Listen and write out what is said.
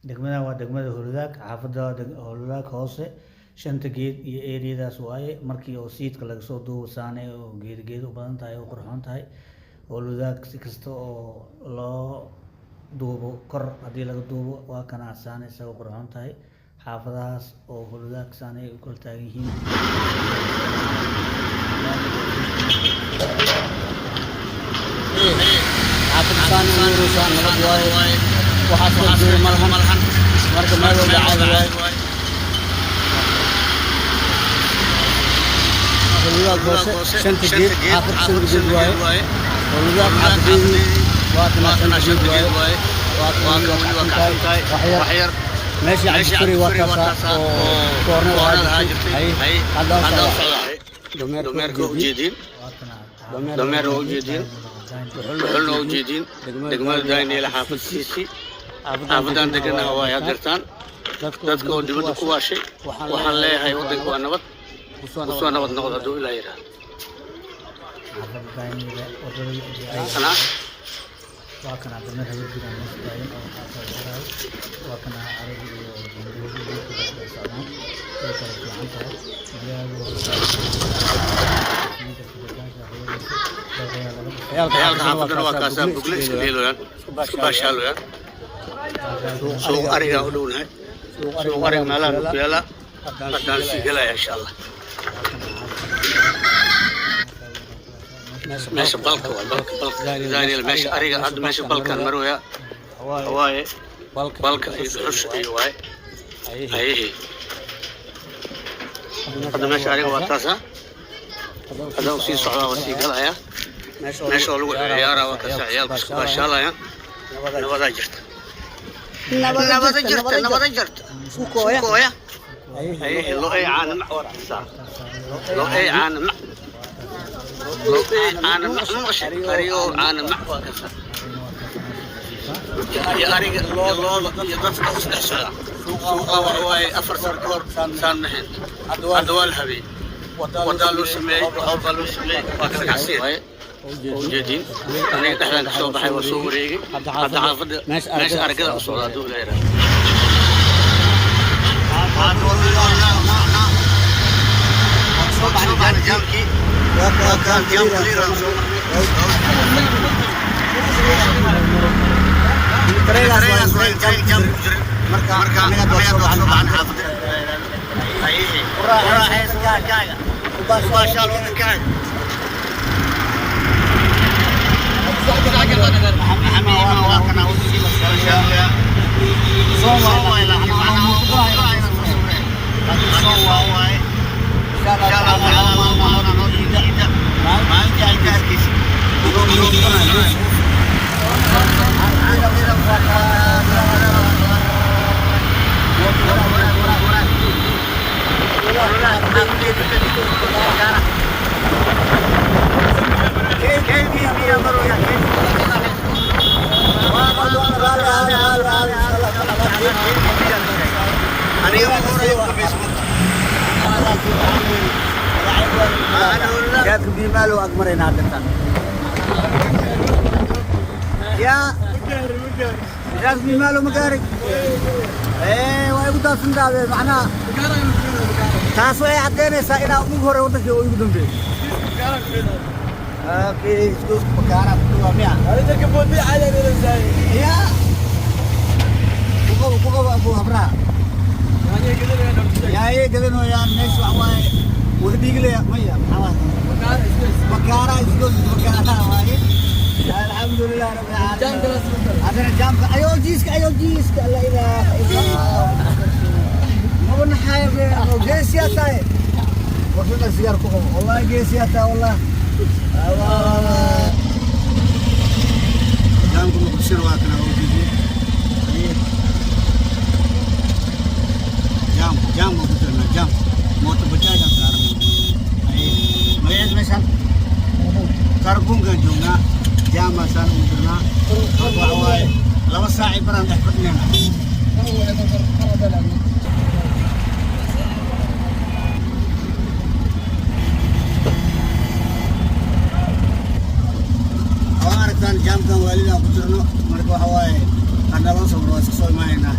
Degmadan waa degmada Howlwadaag, xaafadda Howlwadaag hoose, Shanta Geed iyo eriyadaas waaye. Markii oo siidka laga soo duubo, saane oo geed geed u badan tahay oo qurxoon tahay Howlwadaag. Si kasta oo loo duubo, kor haddii laga duubo, waa kana saane isaga qurxoon tahay. Xaafadahaas oo Howlwadaag saane ay u kala taagan yihiin. Xaafadda saan u nuuraysaa, nabad waaye, waxaas kor jooga ma lahan. Marka meel walba caadi waaye. Howlwadaag hoose, Shanta Geed, xaafadda Shanta Geed waaye. Howlwadaag xaafadeedii waa tanaa, Shanta Geed waaye. Waa tan, weli waa kacsan tahay wax yar. Meeshii Cabdifuri waa taasaa oo koornada ahaa jirtay. Hadda u socdaa Dameerka waa ujeediin. Waa kana. Dameer waa ujeediin, dhuxulna waa ujeediin. Degmada Daynile, xaafad Siisi, xaafadan deganaha waay hadeertaan. Dadka oo dibadda ku waashay waxaan leeyahay, waddanka waa nabad, kusoo nabad noqda hadduu Ilaa yidhaahdo. Xaafadda Daynile, wadadii Kana. Waa kana dameer habarkiina meesha taagan oo xaafadda maraayo. Waa kana ariga iyo dandoodi iyo socdaan, way kala fiican tahay magaaladu. Ciyaalka xaafaddana waa kaasaa, bugle iska dheeloyaan, iska baashaalooyaan. Suuq arigaa u dhownahay, suuq ariga meelaha ku yaala haddaan sii gelaya, insha Allah. Meesha balka waa balka, balka Daynile, meesha ariga. Hadda meesha balkaan marooya waaye, balka iyo dhuxusha iyo waaye hayihii. Hadda meesha ariga waa taasa. Hadda u sii socdaa, waa sii galaya meesha oo lagu ciyaaraa. Waa kaasa, ciyaalku isku baashaalayaan. Nabadaa jirta, nabada jirta, nabada jirta. Sukooya hayihii. Lo ay caana mac waa tasaa, lo ay caana mac, lo ay caana mac. Ma maqashay? Arigo caana mac waa kasaa, iyo ariga iyo looda iyo dadka isdhex socda. Suuqa waxa waaye 4 sano ka hor saan mahayn, hadda waa la habeeyey, wadaa loo sameeyey, wax walbaa loo sameeyey. Waa kala kacsiya waaye, ujeediin. Aniga dhexdaan ka soo baxay, waa soo wareegay. Hadda xaafadda meesha aragada u socda hadduu Ilaa yidhaahdo. Soo baxnay jaamkii, waa kaan jaamka liiraan soo marnay. Tareenaas waa tareen jaam ku jiray. Marka anaga waa soo baxnay xaafadda. Ku raaxaysa waddankaaga, ku baashaal waddankaaga. Maxamed waa kana waddankii. Soon waay, laakiin macnaha inaan soo sawireen, laakiin soon waaye. Insha Allah tacaala maalmaha noo ciida, maalintii ay ka arkaysa. Jaadka biimaalo ag maraynaa hadda. Yaa jaadka biimaalo ma gaaray? Ee waa igu daadsan daabe. Macnaha taas waxay caddaynaysaa inaa ugu hore waddankii oo igu dambeeyey. Okay, isgoyska Bakaara ku dhawaa miya? Yaa ku qabo, ku qabo abu habraha yaayay gadanooyaan. Meesha waxa waaye wardhiiglaya maya, maxaa waaye? Bakaara, isgoyska Bakaara waaye. Alxamdulilah rabbil caalamiin. Haddana jaamka ayoo jiiska, ayoo jiiska. La ilaaha illa Allah, maba naxaayo be. Geesiyaa tahay, warshada sigaar ku qabo. Wallahi geesiyaa tahay, wallah. Jaamka Muqdishona waa kana, oo jeedin. Jaam, jaam baan ku jirnaa, jaam mooto bajaajaan saaran. Magaceed meeshaan Kaarbuunkaan joognaa, jaamaasaan ugu jirnaa. Waxa waaye 2 saaci baraan dhex fadhinayna. Waa aragtaan jaamkan waalidaan ku jirno. Marka waxa waaye hanaloo sabro, waa iska soo imaanaynaa.